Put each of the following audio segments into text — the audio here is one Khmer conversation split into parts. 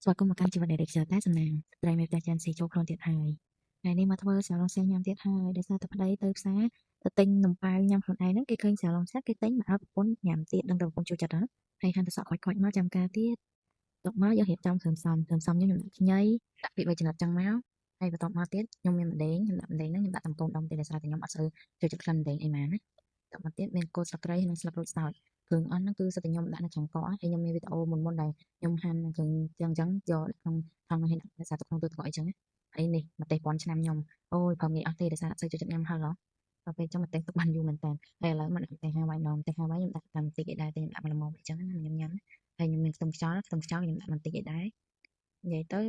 ស្វាគមន៍មកកាន់ជីវិតនៃខ្យល់តែសំណាងត្រីមេផ្ទះចានស៊ីចូលខ្លួនទៀតហើយថ្ងៃនេះមកធ្វើស្រាឡុងសាញ៉ាំទៀតហើយដោយសារតែប្តីទៅផ្សារទៅទិញនំប៉ាវញ៉ាំខ្លួនឯងហ្នឹងគេឃើញស្រាឡុងសាគេទិញមកឲ្យប្រពន្ធញ៉ាំទៀតដឹងតែប្រពន្ធចូលចិត្តហ៎ហើយហាន់ទៅសក់ខ្វាច់ៗមកចាំការទៀតទុកមកយើងរៀបចំគ្រឿងផ្សំគ្រឿងផ្សំខ្ញុំដាក់ខ្ញីដាក់ពី3ចំណិតចឹងមកហើយបន្ទាប់មកទៀតខ្ញុំមានម្ដេងខ្ញុំដាក់ម្ដេងហ្នឹងខ្ញុំដាក់តំកូនដុំទេដោយសារតែខ្ញុំអត់សូវចូលចិត្តក្លិនម្ដេងអីម៉ាណាតមកទៀតមានគល់ស្លឹកគ្រៃនិងស្លឹក្រូចសើចគ្រឿងអស់ហ្នឹងគឺសិតតែខ្ញុំដាក់នៅខាងកកហើយខ្ញុំមានវីដេអូមុនមុនដែលខ្ញុំហាន់គ្រឿងចឹងចឹងយកដាក់ក្នុងថង់ហ្នឹងឲ្យដាក់សារទុកក្នុងទូទឹកកកអីចឹងហើយនេះម្ទេសពាន់ឆ្នាំខ្ញុំអូយព្រមងាយអស់ទេដោយសារអត់សូវចូលចិត្តញ៉ាំហឹរហ៎ដល់ពេលចឹងម្ទេសទុកបានយូរមែនតើហើយឥឡូវមកដាក់ម្ទេសហាវ៉ៃម្ដងម្ទេសហាវ៉ៃខ្ញុំដាក់តាមបន្តិចឯដែរតែខ្ញុំដាក់មកល្មមអីចឹងណាខ្ញុំញ៉ាំហើយខ្ញុំមានខ្ទឹមខ្យល់ខ្ទឹមខ្យល់ខ្ញុំដាក់បន្តិចឯដែរនិយាយទៅ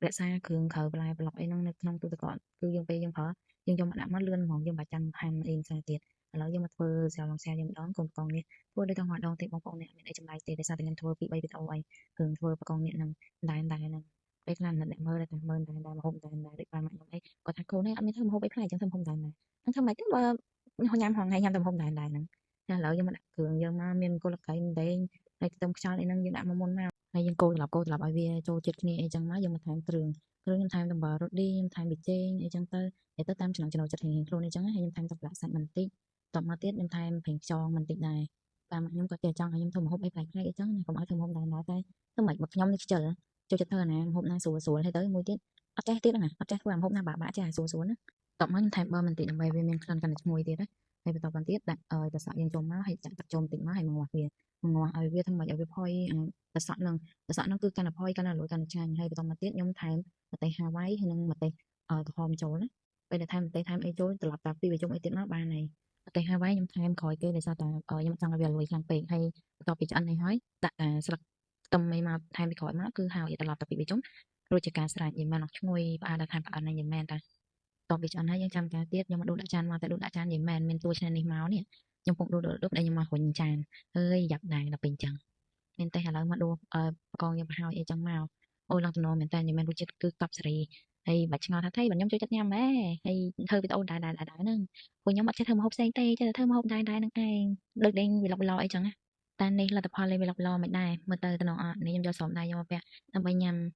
រក្សាគ្រឿងក្រៅបន្លែប្លុកអីហ្នឹងនៅក្នុងទូទឹកកកគឺយើងពេលយើងប្រើយើងយកមកដាក់មកលឿនហ្មងយើងមិនបាច់ចាំហាន់អីផ្សេងទៀតឥឡូវយើងមកធ្វើស្រាឡុងសាយើងម្ដងកូនកងនេះធ្វើដូចតែម្ដងទេបងប្អូនអ្នកមានអីចម្លែកទេដោយសារតែខ្ញុំធ្វើពី3វីដេអូអីគ្រឿងធ្វើបកងនេះហ្នឹងដែរដែរហ្នឹងពេលខ្លះអ្នកមើលតែមើលដែរដែរមហូបដែរដែរដូចបានមកខ្ញុំអីគាត់ថាកូននេះអត់មានធ្វើមហូបអីប្លែកចឹងធ្វើមហូបដែរដែរហ្នឹងធ្វើម៉េចទៅបើញ៉ាំហងថ្ងៃញ៉ាំតែមហូបដែរដែរហ្នឹងឥឡូវយើងមកដាក់គ្រឿងយើងមកមានគល់កៃម្ដេងហើយខ្ទឹមខ្យល់អីហ្នឹងយើងដាក់មកមុនមកហើយយើងកូរត្រឡប់កូរត្រឡប់ឲ្យវាចូលជាតិគ្នាអីចឹងមកយើងមកថែមគ្រឿងគ្រឿងខ្ញុំថែមដំបូលរ៉ូឌីខ្ញុំថែមប៊ីចេងអីចឹងទៅនិយាយទៅតាមចំណង់ចំណូលចិត្តរៀងៗខ្លួនអីចឹងហើយខ្ញុំថែមទឹកប្រឡាក់សាច់បន្តិចតបមកទៀតខ្ញុំថែមប្រេងខ្យងបន្តិចដែរតាមខ្ញុំក៏ចេះចង់ឲ្យខ្ញុំធ្វើម្ហូបអីប្លែកៗអីចឹងណាកុំឲ្យធ្វើម្ហូបដែរដែរតែធ្វើមិនមកខ្ញុំនេះខ្ជិលចូលចិត្តធ្វើអាណាម្ហូបណាស្រួលស្រួលហើយទៅមួយទៀតអត់ចេះទៀតហ្នឹងអត់ចេះធ្វើអាម្ហូបណាបាក់បាក់ចេះអាស្រួលស្រួលណាតបមកខ្ញុំថែមប័របន្តិចដើម្បីវាមានក្លិនកាន់តែឈ្ងុយទៀតណាហើយបន្តមកទៀតដាក់ឲ្យត្រសក់យើងចូលមកហើយចាក់ទឹកចូលបន្តិចមកហើយមកងាស់វាងាស់ឲ្យវាធ្វើម៉េចឲ្យវាផុយត្រសក់ហ្នឹងត្រសក់ហ្នឹងគឺកាន់តែផុយកាន់តែលួយកាន់តែឆ្ងាញ់ហើយបន្តមកទៀតខ្ញុំថែមម្ទេសហាវ៉ៃហើយនិងម្ទេសក្រហមចូលណាពេលដែលថែមម្ទេសថែមអីចូលត្រឡប់តាពីប្រជុំអីទៀតមកបានហើយម្ទេសហាវ៉ៃខ្ញុំថែមក្រោយគេដោយសារតែខ្ញុំចង់ឲ្យវាលួយខ្លាំងពេកហើយបន្ទាប់ពីឆ្អិននេះហើយដាក់តែស្លឹកខ្ទឹមអីមកថែមពីក្រោយមកគឺហើយត្រឡប់តាពីប្រជុំរួចជាការស្រេចនិយាយមែនអត់ឈ្ងុយផ្អាតដល់ថែមផ្អិនហ្នឹងនិយាយមែនតាតបពីឆ្អិនហើយយើងចាំការទៀតខ្ញុំមកដួសដាក់ចានមកតែដួសដាក់ចាននិយាយមែនមានតួឆ្នាំនេះមកនេះខ្ញុំពងដួសដួសដួសដែលខ្ញុំមករុញចានអើយយ៉ាប់ដែរដល់ពេលអញ្ចឹងមានតែឥឡូវមកដួសបកងយើងប្រហើយអីចឹងមកអូយឡើងតំណមែនតើនិយាយមែនរសជាតិគឺកប់សេរីហើយបាច់ឆ្ងល់ថាថៃបើខ្ញុំចូលចិត្តញ៉ាំហ៎ហើយធ្វើវីដេអូដែរដែរដែរហ្នឹងព្រោះខ្ញុំអត់ចេះធ្វើម្ហូបផ្សេងទេចេះតែធ្វើម្ហូបដែរដែរហ្នឹងឯងដូចដេញវីឡុកវីឡអីចឹងណាតែនេះលទ្ធផលលេងវីឡុកវីឡមិនដែរមើលទៅតំណអត់នេះខ្ញុំយកស្រោមដៃយកមកពាក់ដើម្បីញ៉ាំ